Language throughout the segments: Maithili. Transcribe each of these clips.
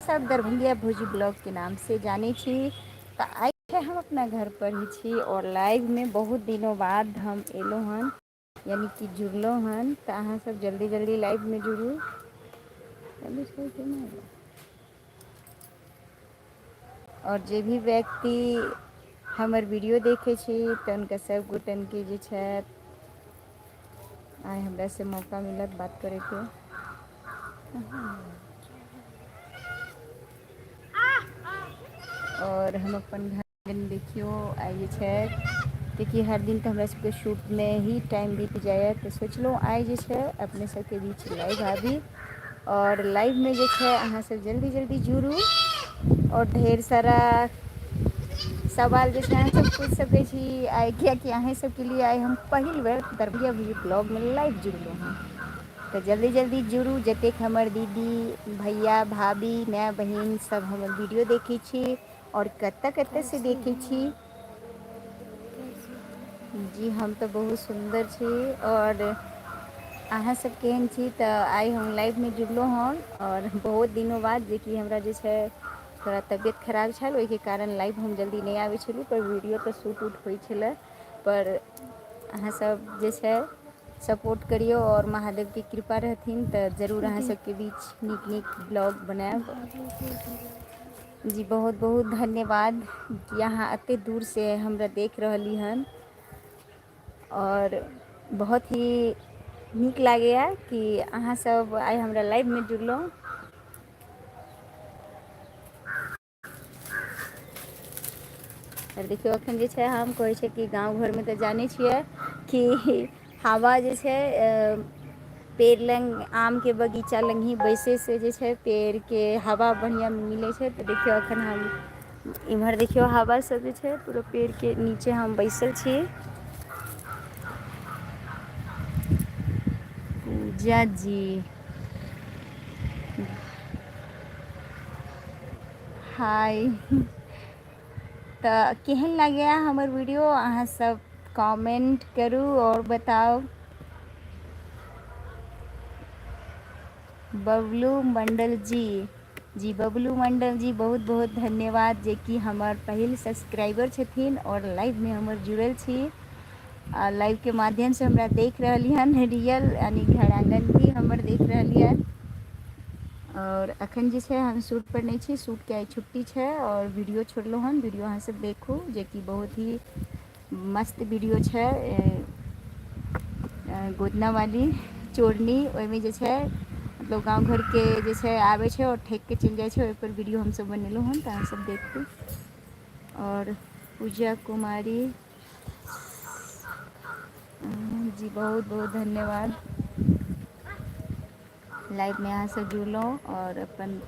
सब दरभंगिया भौजी ब्लॉग के नाम से जानै छी। तऽ आइ हम अपना घर पर ही छी और लाइव में बहुत दिनों बाद हम एलहुँ हन, यानी कि जुड़लहुँ हन। तऽ अहाँ सब जल्दी जल्दी लाइव में जुड़ू। और जे भी व्यक्ति हमर वीडियो देखै छी तऽ हुनका सब गोटन के जे छै आइ हमरा से मौका मिलत बात करैके। और हम अपन घर देखियौ आइ जे छै, कियाकि हर दिन तऽ हमरा सबके शूटमे ही टाइम बीत जाइए, तऽ सोचलहुँ आइ जे छै अपने सबके बीच लाइव आबी और लाइवमे जे छै अहाँ सब जल्दी जल्दी जुड़ू और ढेर सारा सवाल जे छै अहाँ सब पूछि सकै छी आइ, कियाकि अहीं सबके लिए आइ हम पहिल बेर दरभंगिया भौजी ब्लॉगमे लाइव जुड़लहुँ हँ। तऽ जल्दी जल्दी जुड़ू, जतेक हमर दीदी भैया भाभी माय बहिन सब हमर वीडियो देखै छी और कतऽ कतऽ से कैसी देखै हो छी। कैसी हो? जी हम तऽ बहुत सुन्दर छी और अहाँ सब केहन छी? तऽ आइ हम लाइवमे जुड़लहुँ हन और बहुत दिनों बाद, जेकि हमरा जे छै थोड़ा तबियत खराब छल, ओहिके कारण लाइव हम जल्दी नहि आबै छलहुँ, पर वीडियो तऽ शूट उट होइ छलै। पर अहाँसभ जे छै सपोर्ट करियौ और महादेवके कृपा रहथिन तऽ जरूर अहाँ दी सबके बीच नीक नीक ब्लॉग बनायब। भाभी दीदी। जी बहुत बहुत धन्यवाद कि अहाँ एते दूरसँ हमरा देख रहली हन और बहुत ही नीक लागैए कि अहाँसभ आइ हमरा लाइवमे जुड़लहुँ। आओर देखियौ अखन जे छै हम कहै छै कि गाँव घरमे तऽ जानै छियै कि हवा जे छै पेड़ लग आमके बगीचा लग ही बैसैसँ जे छै पेड़के हवा बढ़िआँ मिलै छै। तऽ देखियौ अखन हम इम्हर देखियौ हवा सब जे छै पूरा पेड़के नीचे हम बैसल छी। पूजा जी हाय। तऽ केहन लागैए हमर वीडियो अहाँ सब कमेन्ट करू आओर बताउ। बबलू मण्डल जी, जी बबलू मण्डल जी बहुत बहुत धन्यवाद जेकि हमर पहिल सब्सक्राइबर छथिन आओर लाइवमे हमर जुड़ल छी आ लाइवके माध्यमसँ हमरा देख रहली हन रियल यानि घर आङ्गन भी हमर देख रहली हन। आओर अखन जे छै हम शूट पर नहि छी, शूटके आइ छुट्टी छै और वीडियो छोड़लहुँ हन, वीडियो अहाँ सब देखू जेकि बहुत ही मस्त वीडियो छै। गोदना वाली चोरनी, ओहिमे जे छै मतलब गाँव घरके जे छै आबै छै आओर ठकिके चलि जाइ छै, ओहिपर वीडियो हमसब बनेलहुँ हन, तऽ अहाँसब देखू। आओर पूजा कुमारी जी बहुत बहुत धन्यवाद। लाइवमे अहाँसँ जुड़लहुँ आओर अपन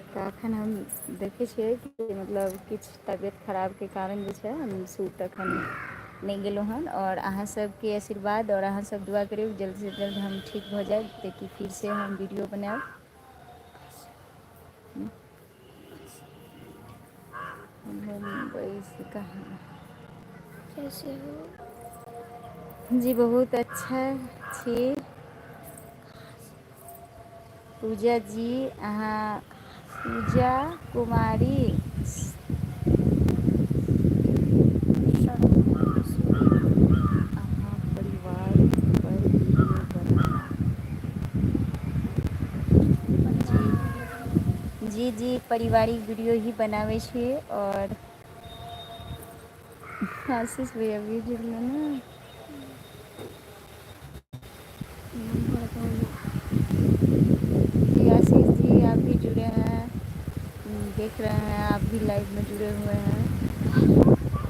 तऽ एखन हम देखै छियै कि मतलब किछु तबियत खराबके कारण जे छै हम सूट एखन नहि गेलहुँ हन आओर अहाँ सबके आशीर्वाद आओर अहाँसभ दुआ करियौ जल्दसँ जल्द हम ठीक भऽ जायब ताकि फिरसँ हम वीडियो बनायब। मुम्बई से कहाँ? कैसे हो? जी बहुत अच्छा छी। पूजा जी अहाँ पूजा कुमारी शर्मा अहाँ परिवार पर वीडियो बनाना। परिवारिक जी वीडियो बनाना। जी जी पारिवारिक वीडियो ही बनाबै छियै। आओर आशीष भैया भी जुड़लै ने। नंबर दो ना। जी आशीष जी आप भी जुड़े हैं, देख रहे हैं आप भी लाइव में जुड़े हुए हैं।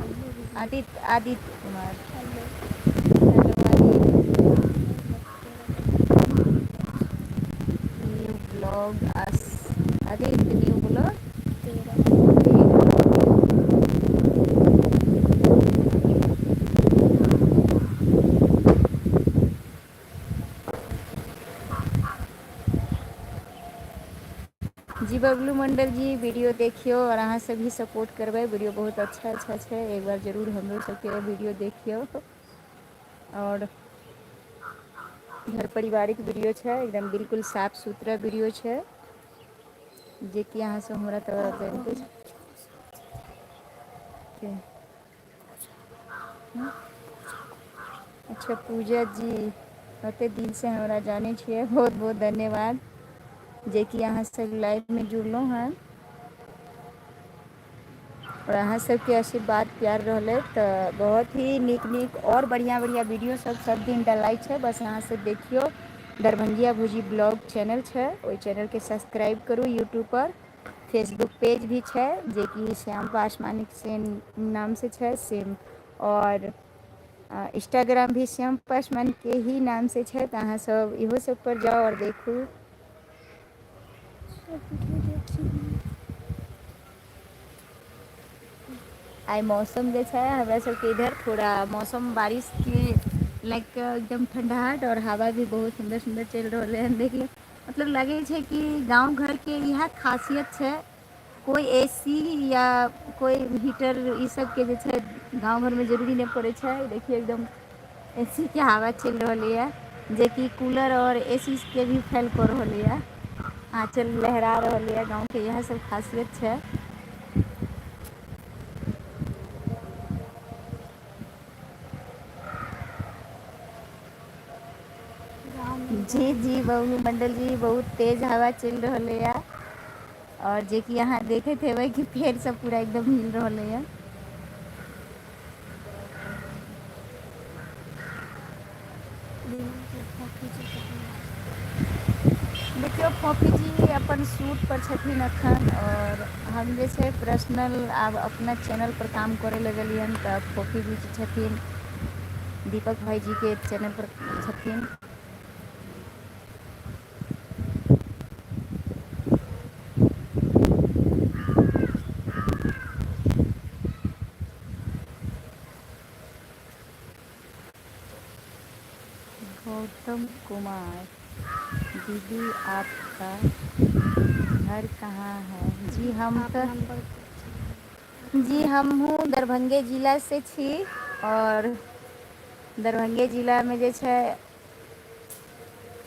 हेलो दीदी। Aditya, Aditya Kumar. Hello. Hello Aditya. Number मत 13 number new blog Aditya new blog 13। जी बबलू मंडल जी वीडियो देखियौ और अहाँ सब भी सपोर्ट करबै, वीडियो बहुत अच्छा अच्छा छै, एक बार जरूर हमरो सबके वीडियो देखियौ। और घर पारिवारिक वीडियो छै, एकदम बिल्कुल साफ सुथरा वीडियो छै, जेकि अहाँ सब हमरा तऽ जानिते छी। अच्छा पूजा जी, कते दिनसँ हमरा जानै छियै, बहुत बहुत धन्यवाद जेकि अहाँ सब लाइवमे जुड़लहुँ हँ। आओर अहाँ सबके आशीर्वाद प्यार रहलै तऽ बहुत ही नीक नीक आओर बढ़िआँ बढ़िआँ वीडियो सब सब दिन डलाइ छै। बस अहाँ सब देखियौ, दरभंगिया भौजी ब्लॉग चैनल छै, ओहि चैनलके सब्सक्राइब करू यूट्यूबपर। फेसबुक पेज भी छै जेकि श्याम पासवान से नामसँ छै सेम, आओर इंस्टाग्राम भी श्याम पासवान के ही नामसँ छै। तऽ अहाँ सब इहो सब पर जाउ आओर देखू। सब वीडियो देखी। आइ मौसम जे छै हमरा सबके इधर थोड़ा मौसम बारिशके लाइक एकदम ठण्डाहट आओर हवा भी बहुत सुन्दर सुन्दर चलि रहलै हन। देखियौ, मतलब लगै छै कि गाँव घरके इएह खासियत छै, कोइ ए सी या कोइ हीटर ई सबके जे छै गाँव घरमे जरूरी नहि पड़ै छै। देखियौ, एकदम ए सी के हवा चलि रहलैए, जेकि कूलर आओर ए सी के भी फेल कऽ रहलैए। आँचल लहरा रहल यऽ। गाँवके इएह सब खासियत छै। गाँवमे जी एकदम जी बबलू मंडल जी, बहुत तेज हवा चलि रहलै यऽ, आओर जेकि अहाँ देखैत हेबै कि पेड़ सब पूरा एकदम हिल रहलै यऽ। बिना मतलब फोफी जी कहाँ है? देखियौ, फोफी जी अपन सूट पर छथिन अखन, आओर हम जे छै पर्सनल आब अपना चैनल पर काम करय लगलियनि, तऽ फोफी भी छथिन दीपक भाइजीके चैनल पर छथिन। गौतम कुमार दीदी, आपका घर कहाँ है? जी हम आप तऽ नंबर दीजिए। जी हमहूँ दरभंगे जिलासँ छी, आओर दरभंगे जिलामे जे छै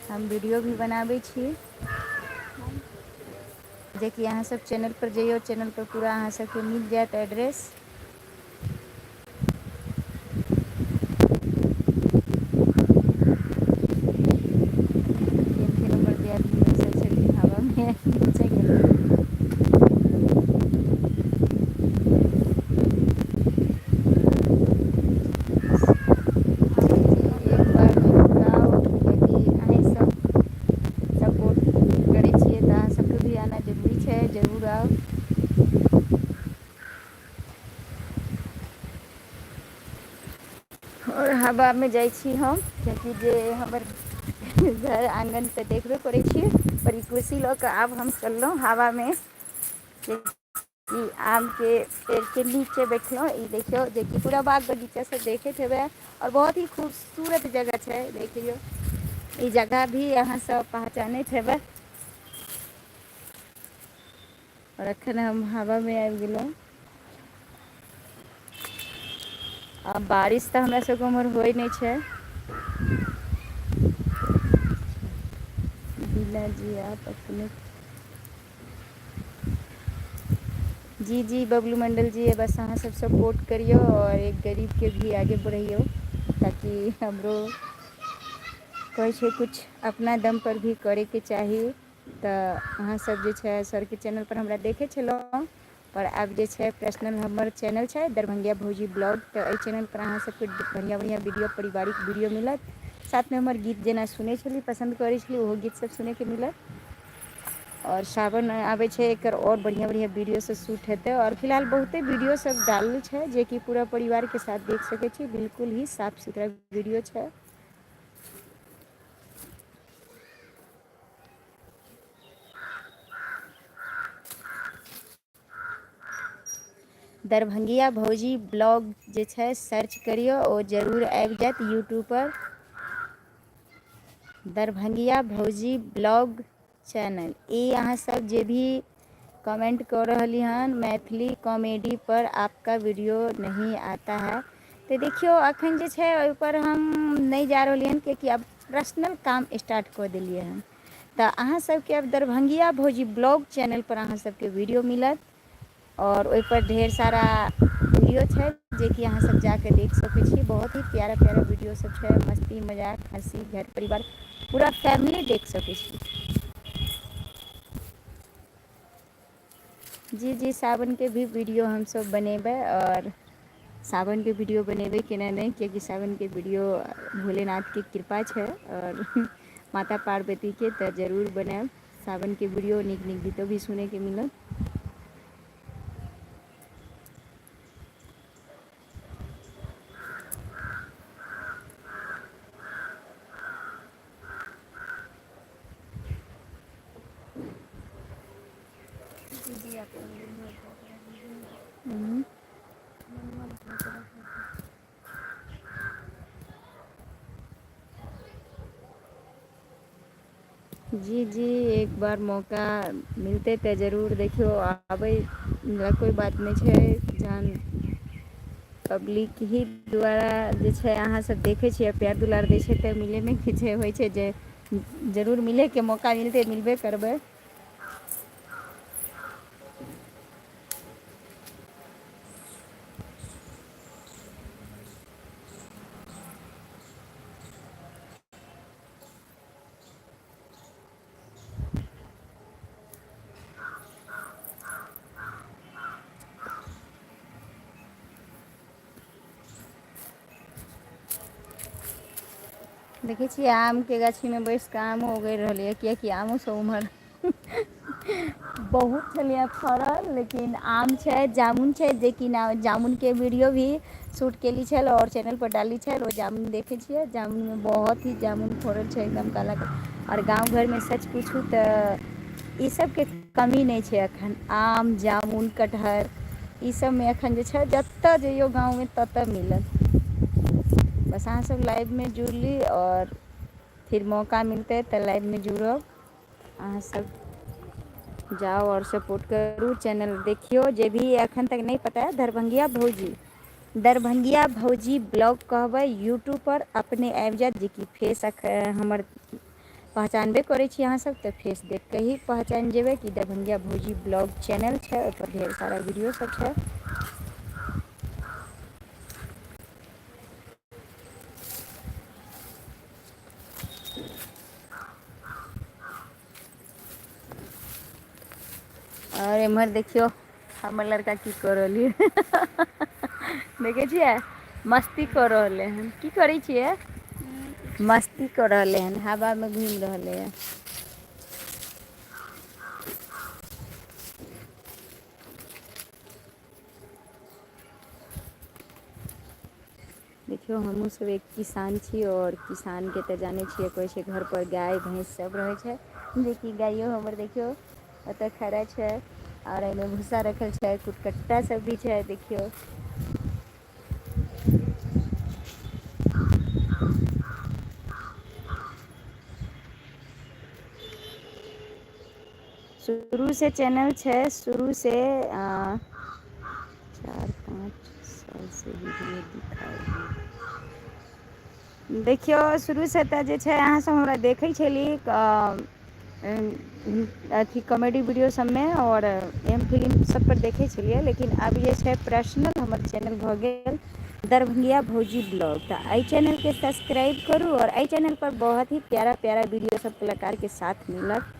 हम वीडियो भी बनाबै छी, हम जेकि अहाँसभ चैनलपर जइयौ, चैनलपर पूरा अहाँसभके मिल जायत एड्रेस। फेर हमर दियादनी बैसल छलखिन हवामे, नीचे गेलखिन। आप जी जी, नंबर एक बार दीजिए। जरूर आउ, कियाकि अहीँसभ सपोर्ट करै छियै तऽ अहाँ सबके भी आना जरूरी छै। जरूर आउ। आओर हवामे जाइ छी हम, कियाकि जे हमर घर आङ्गन तऽ देखबे करै छियै, पर ई कुर्सी लऽ कऽ आब हम चललहुँ हवामे। ई आमके पेड़के नीचे बैठलहुँ। ई देखियौ, जेकि पूरा बाग बगीचा सब देखैत हेबै, आओर बहुत ही खूबसूरत जगह छै। देखियौ, ई जगह भी अहाँ सब पहचानैत हेबै। आओर एखन हम हवामे आबि गेलहुँ। आ बारिश तऽ हमरा सबके उमहर होइ नहि छै। बीना जी, आप अपने जी जी बबलू मंडल जी, बस अहाँ सब सपोर्ट करियौ आओर एक गरीबके भी आगे बढ़ैयौ, ताकि हमरो कहै छै किछु अपना दमपर भी करैके चाही। तऽ अहाँसभ जे छै सरके चैनलपर हमरा देखै छलहुँ, पर आब जे छै पर्सनल हमर चैनल छै दरभंगिया भौजी ब्लॉग, तऽ एहि चैनलपर अहाँ सबके बढ़िआँ बढ़िआँ वीडियो, पारिवारिक वीडियो मिलत। साथमे हमर गीत जेना सुनै छली, पसन्द करै छली, ओहो गीतसभ सुनैके मिलत। आओर सावन आबै छै, एकर आओर बढ़िआँ बढ़िआँ वीडियो सब शूट हेतै। आओर फिलहाल बहुते वीडियो सब डालल छै, जेकि पूरा परिवारके साथ देख सकै छी। बिल्कुल ही साफ सुथरा वीडियो छै। दरभंगिया भौजी ब्लॉग जे छै सर्च करियौ, ओ जरूर आबि जायत यूट्यूबपर। दरभंगिया भौजी ब्लॉग चैनल। ई अहाँ सब जे भी कमेंट कऽ रहली हन, मैथिली कॉमेडी पर आपका वीडियो नहीं आता है, तऽ देखियौ अखन जे छै ओहिपर हम नहि जा रहलियै हन, कियाकि आब पर्सनल काम स्टार्ट कऽ देलियै हन। तऽ अहाँ सबके आब दरभंगिया भौजी ब्लॉग चैनलपर अहाँ सबके वीडियो मिलत आओर ओहिपर ढेर सारा वीडियो छै जेकि अहाँ सब जाके देख सकै छी। बहुत ही प्यारा प्यारा वीडियो सब छै, मस्ती मजाक हँसी घर परिवार पूरा फैमिली देख सकै छी। जी जी सावनके भी वीडियो हमसब बनेबै आओर सावनके वीडियो बनेबै केना नहि, कियाकि सावनके वीडियो भोलेनाथके कृपा छै आओर माता पार्वतीके, तऽ जरूर बनायब सावनके वीडियो। नीक नीक गीतो भी सुनैके मिलत। दीदी अपन जी जी एक बार मौका मिलतै तऽ जरूर देखियौ आबै कोइ बात नहि छै। जहन पब्लिक ही द्वारा जे छै अहाँ सब देखै छियै, प्यार दुलार दै छै, तऽ मिलैमे किछु होइ छै जे जरूर मिलैके मौका मिलतै, मिलबे करबै। देखै छियै आमके गाछीमे बैस कऽ आमो उगैड़ रहलैए, किएकि आमो सब उम्हर बहुत छलैए फड़ल, लेकिन आम छै, जामुन छै, जेकि ना जामुनके वीडियो भी शूट केली छल आओर चैनलपर डालली छल। ओ जामुन देखै छियै, जामुनमे बहुत ही जामुन फड़ल छै, एकदम काला। आओर गाँव घरमे सच पूछू तऽ ई सबके कमी नहि छै एखन। आम जामुन कटहर ई सबमे एखन जे छै जतऽ जइयौ गाँवमे ततऽ मिलत। बस अहाँ सब लाइवमे जुड़ली आओर फिर मौका मिलतै तऽ लाइवमे जुड़ब। अहाँ सब जाउ आओर सपोर्ट करू, चैनल देखियौ। जे भी एखन तक नहि पता है, दरभंगिया भौजी, दरभंगिया भौजी ब्लॉग कहबै यूट्यूबपर अपने आबि जायत, जेकि फेस हमर पहचानबे करै छी अहाँ सब, तऽ फेस देख कऽ ही पहचानि जेबै कि दरभंगिया भौजी ब्लॉग चैनल छै। ओहिपर ढेर सारा वीडियो सब छै। आओर एम्हर देखियौ हमर लड़का की कऽ रहल ये, देखै छियै मस्ती कऽ रहलै हन। की करै छियै? मस्ती कऽ रहलै हन, हवामे घुमि रहलै हन। देखियौ हमहूँ सब एक किसान छी आओर किसानके तऽ जानै छियै कहै छै घरपर गाय भैँस सब रहै छै, जेकि गाइयो हमर देखियौ ओतऽ खड़ा छै आओर एहिमे भूस्सा रखल छै, कुटकट्टा सब भी छै। देखियौ शुरूसँ चैनल छै, शुरूसँ 4-5 सालसँ वीडियो दिखाइ। देखियौ शुरूसँ तऽ जे छै अहाँ सब हमरा देखै छली अथी कॉमेडी वीडियो सबमे आओर एम फिल्म सब पर देखै छलियै, लेकिन आब जे छै पर्सनल हमर चैनल भऽ गेल दरभंगिया भौजी ब्लॉग। तऽ एहि चैनलके सब्सक्राइब करू आओर एहि चैनल पर बहुत ही प्यारा प्यारा वीडियो सब कलाकारके साथ मिलत।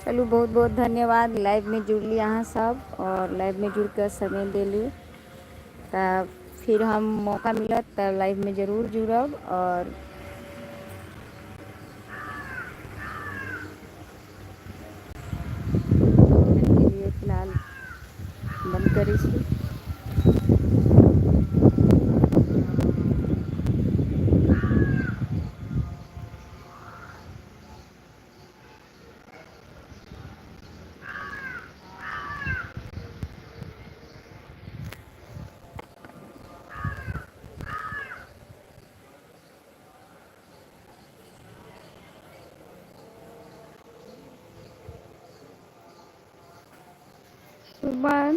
चलू बहुत बहुत धन्यवाद, लाइवमे जुड़ली अहाँ सब आओर लाइवमे जुड़िके समय देली। तऽ फिर हम मौका मिलत तऽ लाइवमे जरूर जुड़ब। आओर एखनके लिए फिलहाल बन्द करै छी। सुमन।